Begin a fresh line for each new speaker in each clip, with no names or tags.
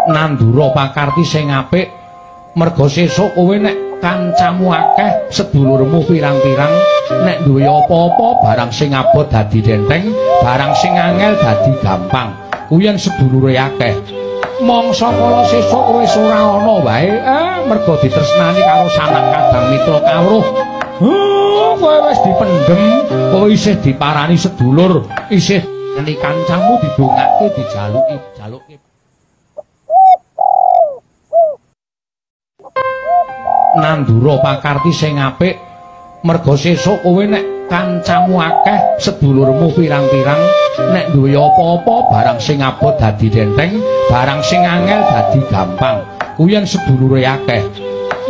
Nandura pakarti sing apik, merga sesuk kowe nek kancamu akeh, sedulurmu pirang-pirang, nek duwe apa-apa barang sing abot dadi denteng, barang sing angel dadi gampang. Kuwi yen sedulure akeh. Mangsa kala sesuk wis ora ana wae, merga ditresnani karo sanak kadang mitra kawruh. Kowe wis dipendhem, kowe isih diparani sedulur, isih ngeni kancamu didongake, dijaluki, jaluki. Nandura pakarti sing apik, merga sesuk kowe nek kancamu akeh, sedulurmu pirang-pirang, nek duwe apa-apa barang sing abot dadi denteng, barang sing angel dadi gampang. Kuwi yen sedulure akeh.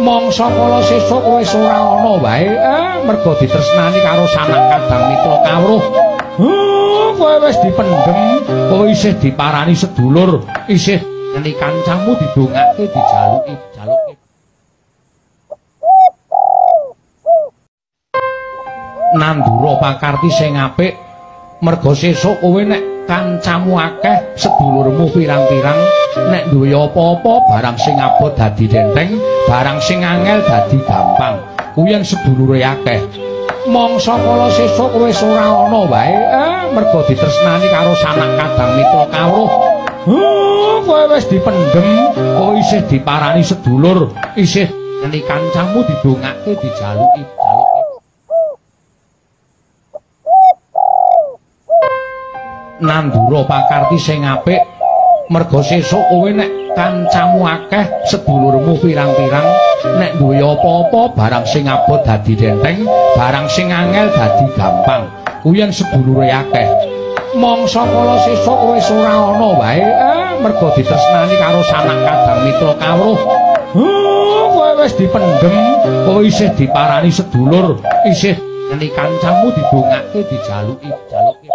Mangsa kala sesuk wis ora ana wae, merga ditresnani karo sanak kadang mitra kawruh. Kowe wis dipendhem, kowe isih diparani sedulur, isih ngeni kancamu didongake, dijaluki, jaluki. Nandura pakarti sing apik, merga sesuk kowe nek kancamu akeh, sedulurmu pirang-pirang, nek duwe apa-apa barang sing abot dadi denteng, barang sing angel dadi gampang. Kuwi yen sedulure akeh. Mangsa kala sesuk wis ora ana wae, merga ditresnani karo sanak kadang mitra kawruh. Kowe wis dipendhem, kowe isih diparani sedulur, isih ngeni kancamu didongake, dijaluki, jaluki. Nandura pakarti sing apik, merga sesuk kowe nek kancamu akeh, sedulurmu pirang-pirang, nek duwe apa-apa barang sing abot dadi denteng, barang sing angel dadi gampang. Kuwi yen sedulure akeh. Mangsa kala sesuk wis ora ana wae, merga ditresnani karo sanak kadang mitra kawruh. Kowe wis dipendhem, kowe isih diparani sedulur, isih ngeni kancamu didongake, dijaluki, jaluki.